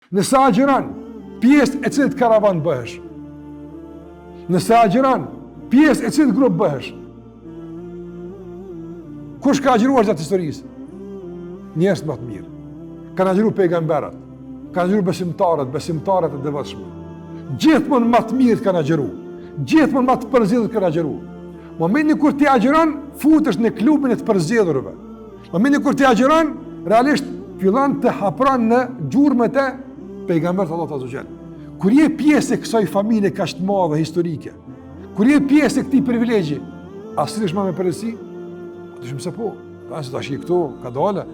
Nëse agjëron, pjesë e cilit karavan bëhesh? Nëse agjëron, pjesë e cilit grup bëhesh? Kush ka agjëruar gjatë historisë? Njerëz më të mirë. Kanë agjëruar pejgamberët, kanë agjëruar besimtarët, besimtaret e devotshme. Gjithmonë më të mirët kanë agjëruar. Gjithmonë më të përzgjedhur kanë agjëruar. Momentin kur ti agjëron, futesh në klubin e të përzgjedhurve. Momentin kur ti agjëron, realisht fillon të hapron në gjurmët e pejgamberit të Allahut azze ue xhel. Kur je pjesë e kësaj familje kaq të madhe historike, kur je pjesë e këtij privilegji, a sillesh ma me përgjegjësi? Pa dyshim se po, pa se tash je këtu, ka dale.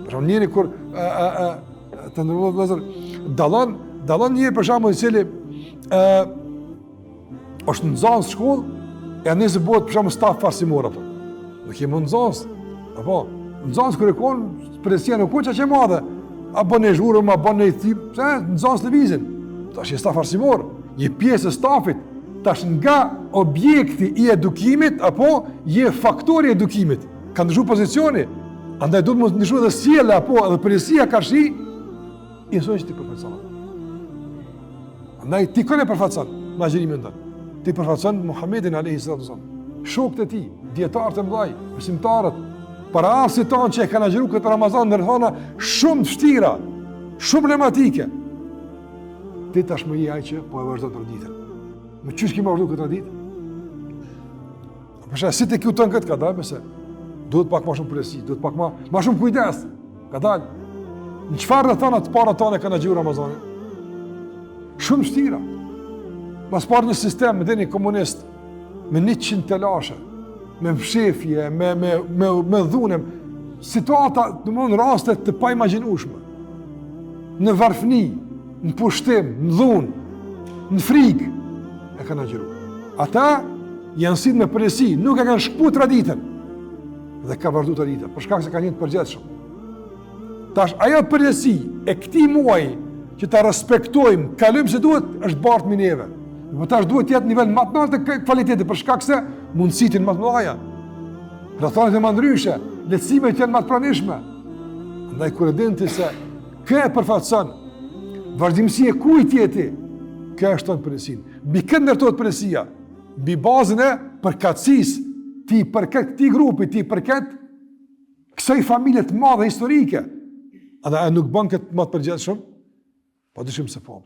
Për shembull njeri kur e, e, e, të nderuar vëllezër, dallon, dallon njeri për shembull i cili e, është nxënës shkollë, e nesër bëhet për shembull staf arsimor apo. Nuk je më nxënës. Apo, nxënës kur je kon, përgjegjësia nuk kon qaq e madhe. A bën një zhurmë, a bën një tip, pse nxënës lëvizin. Tash je staf arsimor, je pjesë e stafit. Tash nga objekti i edukimit apo je faktor i edukimit. Ka ndryshu pozicioni. Andaj duhet me ndryshu edhe sjellja apo edhe përgjegjësia karshi institucionit që ti përfaqëson. Andaj ti kënd e përfaqëson me agjërimin tënd. Ti përfaqëson Muhammedin alayhi salatu wasallam. Shokët e tij, dijetarët e mëdhaj, besimtarët, paraardhësit tanë që e kanë agjëruar këtë Ramazan në rrethana shumë të vështira, shumë problematike. Ti tashmë je ai që po e vazhdon traditën. Me qysh ki me vazhdu këtë traditë? Për shembull, si të kujton këtë ka dalë, se duhet pak ma shumë përgjegjësi, duhet pak ma, ma shumë kujdes, ka dalë. Në çfarë rrethana të parët tanë e kanë agjëru Ramazanin? Shumë vështira. Ma s'pari një sistem, me dini komunist, me 100 telashe, me mshefje, me, me, me, me dhunë, situata, domethënë raste të paimagjinueshme. Në varfni, në pushtim, në dhunë, në frikë, e kanë agjëru. Ata janë sjellë me përgjegjësi, nuk e kanë shkëput traditën. Dhe ka vazhdu tradita, për shkak se kanë qenë të përgjegjshëm. Tash ajo përgjegjësi e këtij muaji që ta respektojmë, kalojmë si duhet, është bartë mbi neve. Po tash duhet të jetë nivel më të lartë të kualitetit për shkak se mundësitë janë më të mëdha. Rrethanat janë më ndryshe, lehtësimet janë më të pranishme. Andaj kur e din ti se kë e përfaqëson vazhdimësi e kujt je ti, kjo e shton përgjegjësinë. Mbi kë ndërtohet përgjegjësia? Mbi bazën e përkatësisë, ti i përket këtij grupi, ti i përket kësaj familje të madhe historike. A dhe nuk bën këtë më të përgjegjshëm? Pa dyshim se po.